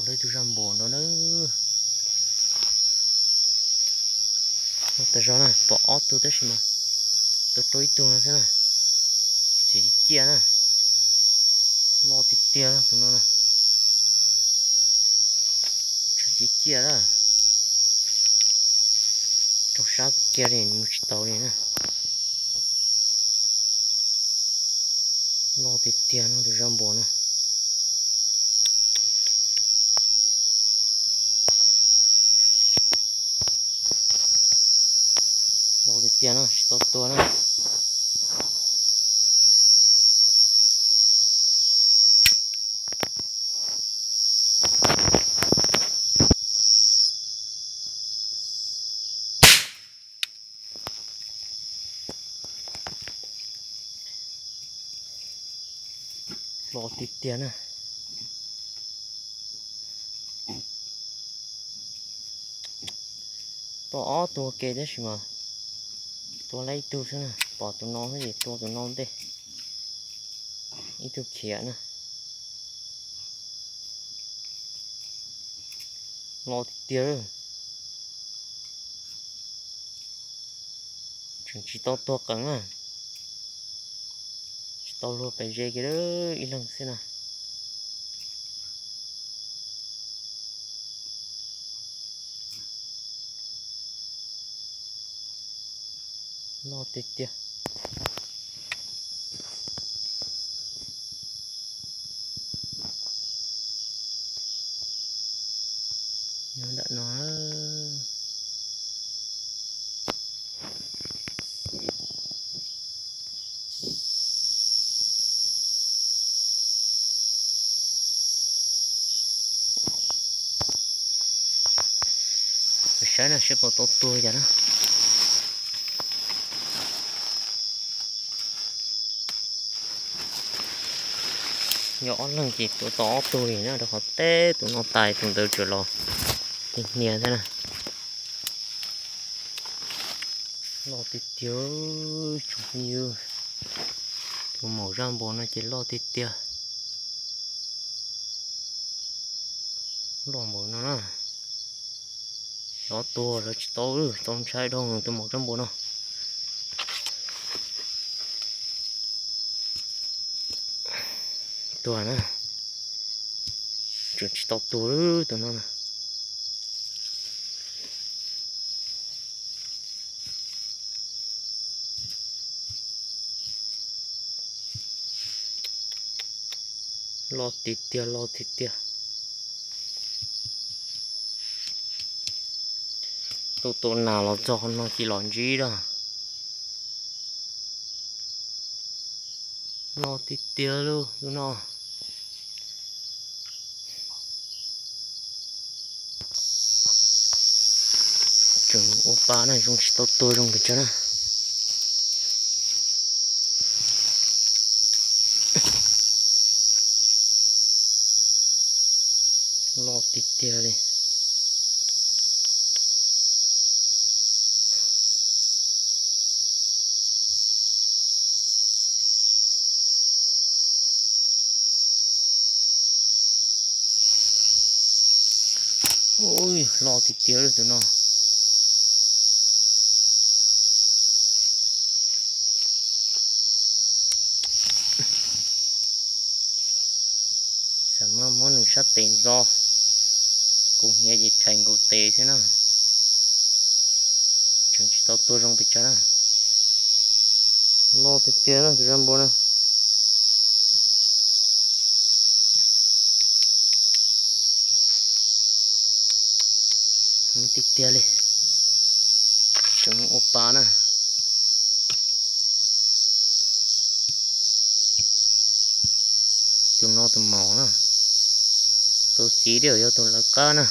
Lawv tus zaj npua no na. Loj tas zog na, pom ob tug tab sis mas tua rau ib tug no xwb na. Tseem ciaj ciaj na. Loj tiag tiag na tus no na. Tseem ciaj ciaj na. Rau sab kiag li mus tsis tau li na. Loj tiag tiag no tus zaj npua no. Loj tiag tiag no tsis tau tua na. Loj tiag tiag na. Tua ob tug ua ke tab sis mas tua lawm ib tug xwb na, pom tus no xwb ces tua tus no ntej. Ib tug khiav na. Loj tiag tiag. Tseem tsis tau tuag qees na. Tsis tau luag pes ze kiag ib leeg xwb na. Loj tiag tiag. Nyob ntawm no. Saib na, saib puas tau tuag cas na. Yog ob leeg ces tua tau ob tug li na, rau qhov teb tus no tas tus ntawd tseem los hnia thiab na. Loj tiag tiag, tsoom phooj ywg. Tus maum zaj npua no ces loj tiag tiag. Loj npaum no na. Xyov tuag los tsis tau, txaus ntshai dhau tus maum zaj npua no. Tuag na. Tseem tsis tau tuag tus no na. Loj tiag tiag, loj tiag tiag. Tuaj tua nas los txog qhov no cia los ntsib lawm. Loj tiag tiag lauj tus no. Tseem ua pa na, zoo tsis tau tua zoo pes tsawg na. Loj tiag tiag li. Ui, loj tiag tiag li tus no. Xav mas muab nws sab tes ntxo, kuv hniav ces rhais nkaus tes xwb na. Tseem tsis tau tua zoo pes tsawg na. Loj tiag tiag na tus zaj npua na. Tiag tiag li. Tseem ua pa na. Tus no tus maum na. Tus txiv thiaj yog tus lawv qab na.